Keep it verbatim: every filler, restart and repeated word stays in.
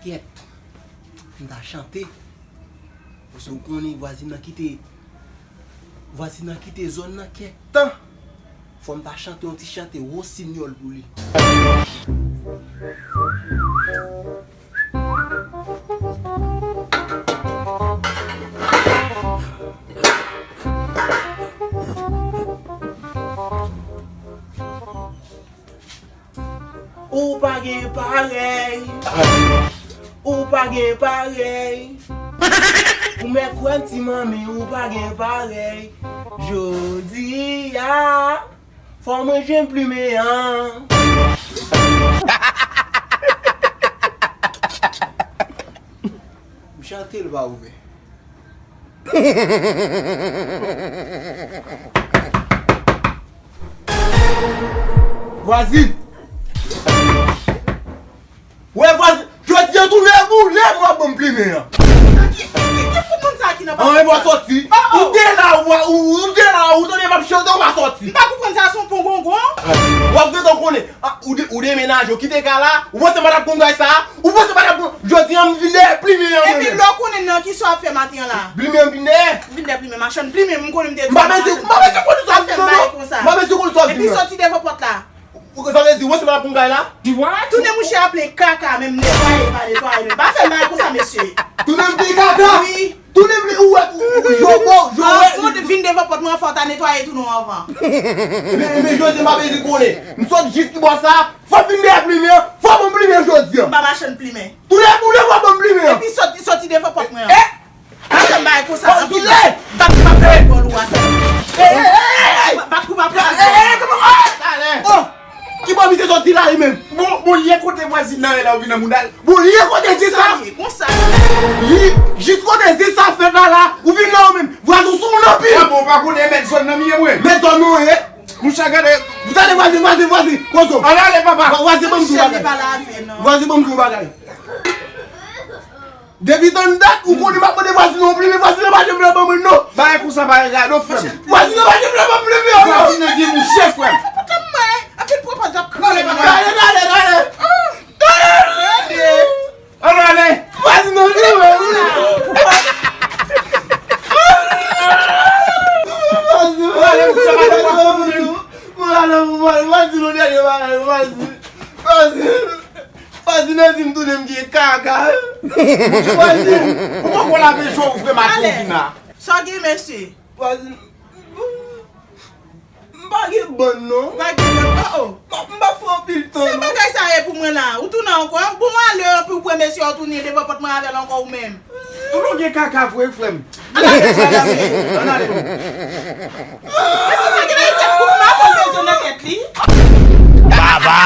Kèt, m ta chante. Paske w konnen vwazin nan kite, vwazin nan kite zòn nan kèk tan. Fò m ta chante yon ti chante wosinyòl pou li. Ou pa gen parèy. Ou pa gen parèy. Ou mèt kwè m ti manmi, ou pa gen parèy. Jodi a, fò mwen jwenn plimen an. M chante l pa ouvè. Vwazin! Wè vwazin! Jodi a tounen boule m w ap ban m plimen an. Ki, ki, ki, ki fout moun sa ki nan... Anyen, w a sòti. Ou te la, ou, ou, ou te la, ou tande m ap chante, w a sòti. M pa konprann sa, se yon pongongon. W ap gentan konnen. Ah, ou de-, ou demenaje, ou kite kay la, ou panse m pa t ap konn bagay sa a? Ou panse m pa t ap konn? Jodi a, m vin dèyè plimen an mwen menm. Epi lè w konnen nan, kisa w ap fè maten an la? Plimen an vin dèyè? Vin dèyè plimen, machann plimen, m konnen m te di w machann plimen. M pa bezwen konnen sa w ap di non. M pa bezwen konnen sa w ap di non. Epi sòti devan pòt la. Ou, sa vle di, ou panse m pa t ap konn kay la? Tounen mouche a plen kaka, menm netwaye, pa netwaye, menm pa fè m bagay konsa, mesye. Tounen m plen kaka? Wi. Tounen m plen, ou wè, ou, ou, jò bò, jò wè. Anfon, vin devan pòt mwen, anfon, ta netwaye tou non anvan. Men, men, Jozye, m pa bezwen konnen. M sot jis ki bò sa, fò vin dèyè plimen, fò ban m plimen jodi a. M pa machann plimen. Tounen boule, fò ban m plimen. Epi soti, soti devan pòt mwen an. Eh! Machann bagay konsa, anpil bat pou m ap pran bòl ou a fè. Eh, eh, eh, eh, eh! Bat pou m ap pran bòl. Eh, eh, eh, kòman? Oh! Talè! Oh! Ki bò misye soti la, li menm? Bon, bon, li ye kote vwazin nan ye la, ou vin nan mouda l. Bon, li ye kote se sa. Sa ye, konsa. Li, jis kote se sa fèt la, la, ou vin la, ou menm. Vwazin sou moun anpil. Ah bon, ou pa konnen mèt zòn nan m ye, mwen? Mèt zòn nan, ye. Mouche a gade. Ou tande vwazin, vwazin, vwazin. Kozo. Ann ale, papa. Vwa-, vwazin, ban m di w bagay. Vwazin, ban m di w bagay. Depi tann dat, ou konnen m ap mande vwazin nan yon plimen, vwazin nan pa janm vle ban mwen non. Bagay konsa pa rado, frè m. Vwazin nan pa janm vle ban m plimen, non. Vwazin nan gen mouche, frè m. Fè pwoblèm mwen, anpil pwopoz ap kriye. Gade, gade, gade. Gade. Ann ale. Vwazin nan plimen, wi. Vwazin, vwazin, vwazin, vwazin, vwazin, vwazin. Vwazin nan di m tounen m gen kaka. Vwazin. Ou poko lave je w, frè m, a Trovina. Sa w gen, mesye? Vwazin. M pa gen bann, non. Ou pa gen bann, oh, oh. M pa, m pa fè anpil tan, non. Se bagay sa ye pou mwen la. Ou tounen ankò. Bon, ale, anpi ou pran mesye, ou tounen devan pòt mwen avè l ankò ou menm. Tounen w gen kaka vre, frè m. Ann ale, mesye. Ann ale. Mesye, sa gen nan tèt kout maton bezwen nan tèt li. Baba.